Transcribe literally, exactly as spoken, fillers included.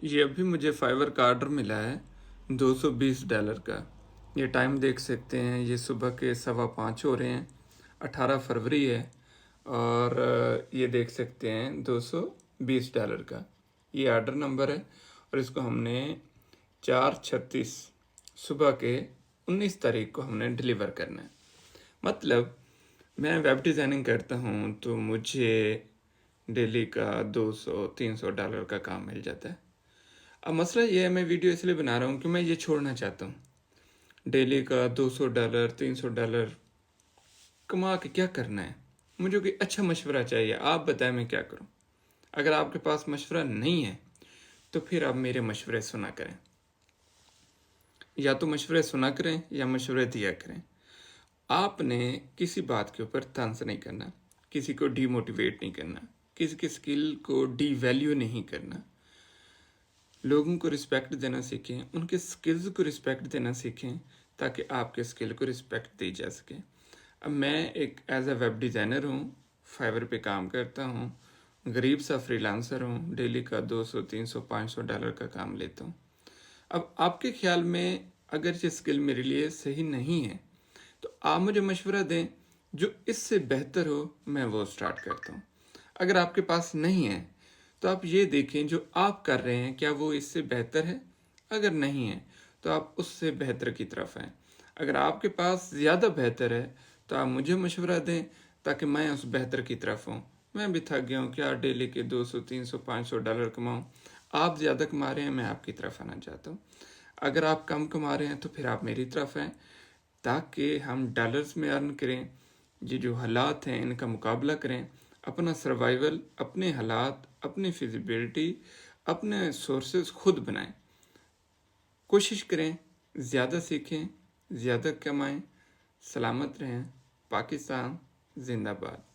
یہ ابھی مجھے فائیور کا آرڈر ملا ہے، دو سو بیس ڈالر کا۔ یہ ٹائم دیکھ سکتے ہیں، یہ صبح کے سوا پانچ ہو رہے ہیں، اٹھارہ فروری ہے، اور یہ دیکھ سکتے ہیں دو سو بیس ڈالر کا یہ آرڈر نمبر ہے، اور اس کو ہم نے چار چھتیس صبح کے انیس تاریخ کو ہم نے ڈلیور کرنا ہے۔ مطلب، میں ویب ڈیزائننگ کرتا ہوں تو مجھے ڈیلی کا دو سو تین سو ڈالر کا کام مل جاتا ہے۔ اب مسئلہ یہ ہے، میں ویڈیو اس لیے بنا رہا ہوں کہ میں یہ چھوڑنا چاہتا ہوں۔ ڈیلی کا دو سو ڈالر، تین سو ڈالر کما کے کیا کرنا ہے؟ مجھے کوئی اچھا مشورہ چاہیے، آپ بتائیں میں کیا کروں؟ اگر آپ کے پاس مشورہ نہیں ہے تو پھر آپ میرے مشورے سنا کریں، یا تو مشورے سنا کریں یا مشورے دیا کریں۔ آپ نے کسی بات کے اوپر طنز نہیں کرنا، کسی کو ڈی موٹیویٹ نہیں کرنا، کسی کی سکل کو ڈی ویلیو نہیں کرنا۔ لوگوں کو رسپیکٹ دینا سیکھیں، ان کے سکلز کو رسپیکٹ دینا سیکھیں، تاکہ آپ کے سکل کو رسپیکٹ دی جا سکے۔ اب میں ایک ایز اے ویب ڈیزائنر ہوں، فائیور پہ کام کرتا ہوں، غریب سا فری لانسر ہوں، ڈیلی کا دو سو، تین سو، پانچ سو ڈالر کا کام لیتا ہوں۔ اب آپ کے خیال میں اگر یہ سکل میرے لیے صحیح نہیں ہے تو آپ مجھے مشورہ دیں، جو اس سے بہتر ہو میں وہ اسٹارٹ کرتا ہوں۔ اگر آپ کے پاس نہیں ہے تو آپ یہ دیکھیں جو آپ کر رہے ہیں کیا وہ اس سے بہتر ہے، اگر نہیں ہے تو آپ اس سے بہتر کی طرف ہیں۔ اگر آپ کے پاس زیادہ بہتر ہے تو آپ مجھے مشورہ دیں تاکہ میں اس بہتر کی طرف ہوں۔ میں بھی تھک گیا ہوں، کیا ڈیلی کے دو سو، تین سو، پانچ سو ڈالر کماؤں؟ آپ زیادہ کما رہے ہیں، میں آپ کی طرف آنا چاہتا ہوں۔ اگر آپ کم کما رہے ہیں تو پھر آپ میری طرف ہیں، تاکہ ہم ڈالرز میں ارن کریں، یہ جو حالات ہیں ان کا مقابلہ کریں، اپنا سروائیول، اپنے حالات، اپنی فیزیبلٹی، اپنے سورسز خود بنائیں۔ کوشش کریں، زیادہ سیکھیں، زیادہ کمائیں۔ سلامت رہیں۔ پاکستان زندہ باد۔